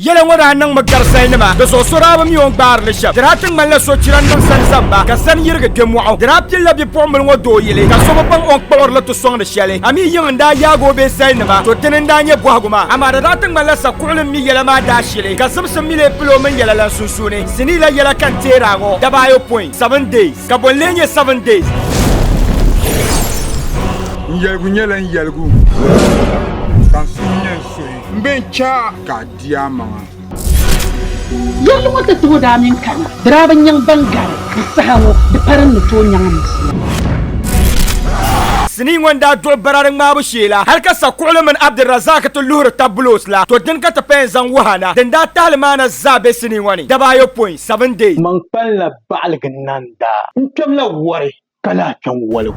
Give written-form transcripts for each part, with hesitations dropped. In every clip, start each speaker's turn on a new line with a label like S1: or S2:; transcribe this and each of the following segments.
S1: Yɛla ŋɔ daa niŋmi gari salinima, di zuɣu so daa bi mi o ni gbaari li shɛm. Di daa ti ŋmanila sochira n-niŋ sani zamba, ka sani yirigi kpe mɔɣu. Di daa pilila bipuɣimbila ŋɔ doo yili, ka so bi baŋ o ni kpuɣiri li ti sɔŋdi shɛli. A mi yiŋ n-daa yaagi o bee salinima, to dini n-daa nyɛ bɔhigu maa. Amaa di daa ti ŋmanila sakuɣili m-mi yɛla maa daashili, ka zibisim mi lee pili o mini yɛla lan sunsuuni. Sinii la yɛla ka n teeri a ŋɔ, dabaayopɔin, seven days. Ka bɔ n-lee nyɛ seven days?
S2: N yɛligu nyɛla n yɛligu, ka n suhu nyɛ n suhi. M be n cha ka a di a maŋa.
S3: Yɛlli ŋɔ ti tooi daa mini kana, di daa bi nyaŋ ban gari di saha ŋɔ, di pa din ni tooi nyaŋ m bia.
S1: Sinii ŋɔ n-daa duɣi barari ŋmaabu shee la, hali ka Sakuɣili mini Abdulrazak ti luhiri tabbulos la, to dini ka ti paya n-zaŋ wuhi a na. Din daa tahili maa na zaa be sinii ŋɔ ni, dabaayopɔin, seven days.
S4: Man kpalinla baɣiligi nandaa, n kpɛmla wari ka lahi kpɛm waligu.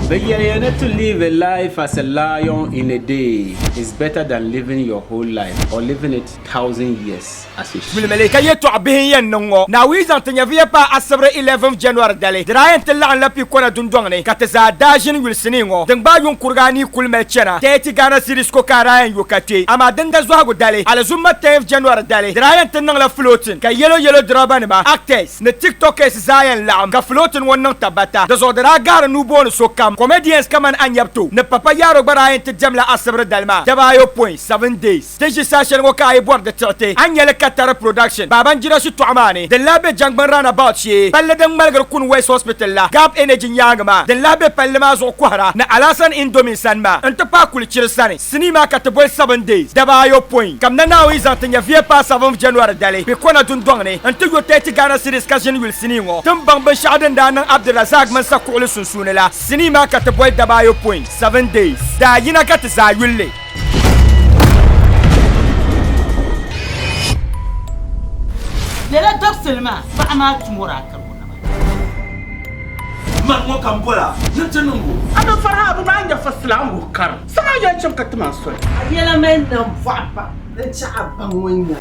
S5: Bɛ yɛliya ni to live a life as a lion in a day is better than living your whole life or living it 1000 years as a sheep.
S1: Yulimali ka yɛtɔɣ bihi n-yɛn niŋ ŋɔ. Naawuni zaŋ ti nyɛviya paai Asibiri 11th January dali. Di daa yɛn ti laɣim la Pikona dundɔŋ ni ka ti zaa daa ʒini yuli sinii ŋɔ. Din gbaai yuŋ kuriga anii kuli mali chana 30 Ghana cedis ko ka a daa yɛn yo ka kpe. Amaa din da zɔhigu dali, Alizumma 10th January dali, di daa yɛn ti niŋla floating ka yellow yellow dirɔba nima, actors, ni TikTokers zaa yɛn laɣim ka floating ŋɔ niŋ tabata. Di zuɣu di daa gahiri nuu booni sokam. Comedians kamani Anyabto ni Papa Yaro gba daa yɛn ti diɛmla Asibiri dali maa dabaayopɔin, 7 days. Ti ʒi saha shɛli ŋɔ ka a yi bɔri di tiɣiti, a ni nya li Katari Production, Babanjira shitɔɣu maa ni, din lahi be Jangbini Roundabout shee, palli din ŋmaligiri kuni West Hospital la, Gap Energy nyaaŋa maa, din lahi be palli maa zuɣu kɔhira ni Alhassan Indomie sani maa, n-ti paai Kulichiri sani. Sinii maa ka ti boli Seven Days, dabaayopɔin, kamina Naawuni zaŋ ti nyɛviya paai 7th January dali, bɛ kɔna dundɔŋ ni n-ti yo 30 Ghana cedis ka ʒini yuli sinii ŋɔ. Ti ni baŋ binshɛɣu din daa niŋ Abdulrazak mini Sakuɣili sunsuuni la, sinii maa ka ti boli dabaayopɔin, Seven Days, daa yina ka ti zaa yuli li.
S6: Lala dabisili maa, paɣa maa tum o daa kari o naba.
S7: Mani ŋɔ ka m bɔra ni ti niŋ o.
S8: A mi fariha a bi maa nya fasila a ni wuhi karim. Saha yɛn cham ka ti ma soli.
S9: A yɛla mali nambɔɣu pam n-chɛ a ba ŋun nya.